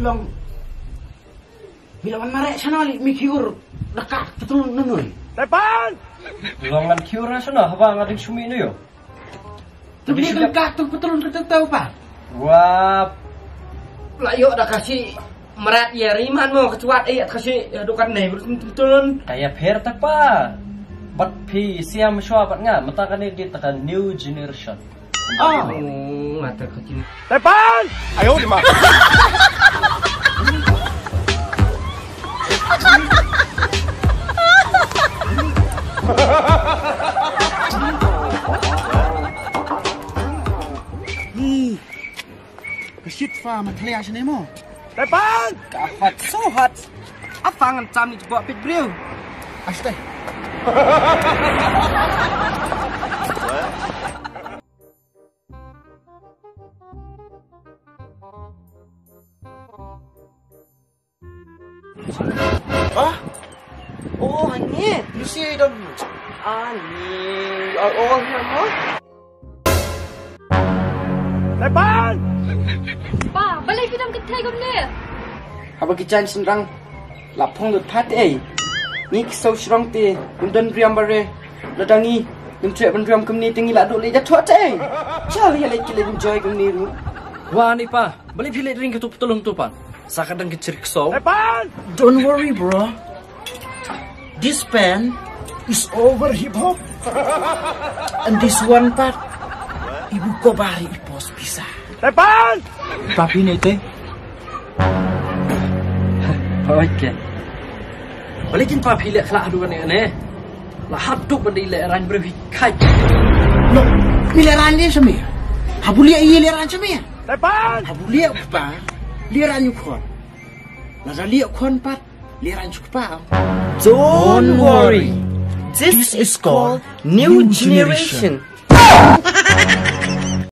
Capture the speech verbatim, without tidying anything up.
Long. Mi la wan mareh shano li mi khiur. Daka petrol nunui. Tepan! Long ngan khiur shano haba nga ding shumi nu yo. Tu beli kengkak tu petrol tu tu pa. Wah. La yo da kasi merat ya riman mo kecuat eh kasi ya dukan ne betul. Kaya pher tak pa. Bat phi siam shwa bat nga mata kane di taka new generation. Oh, ngata kecil. Tepan! Ayo di ma. Ka shit fa ma thlia shane mo. Tepan! Ka hot so hot. Afang an cham ni jbok pit briew. Ashtai. Ah? Oh, ani. You see, I don't. Ani, you are all here, no? Tepan! Pa, balei phi dang kynthei kumne? Haba ki jan sendang la phong lut phat ei. Ngi ki sau shrong te, ym don riam bare. Lada ngi ym treh ban riam kumne te ngi la duh le ja thot ei. Chal ya le ki le enjoy kumne ru. Wa ni pa, balei phi le ring ka tu putulung tu pan. Sa ka dang kecil kesau. Tepan! Don't worry, bro. This band is over hip hop. And this one part, ibu kobari ipos bisa. Tepan! Papi ne te. Okay. Balikin papi le khala adu ne ne. La hap tu padi le ran beri kai. No, mi le ran le sami. Habuli ai le ran sami. Tepan! Habuli pa le ran yu khon. La da le khon pat le ran yu pa. Don't worry. This is called new generation.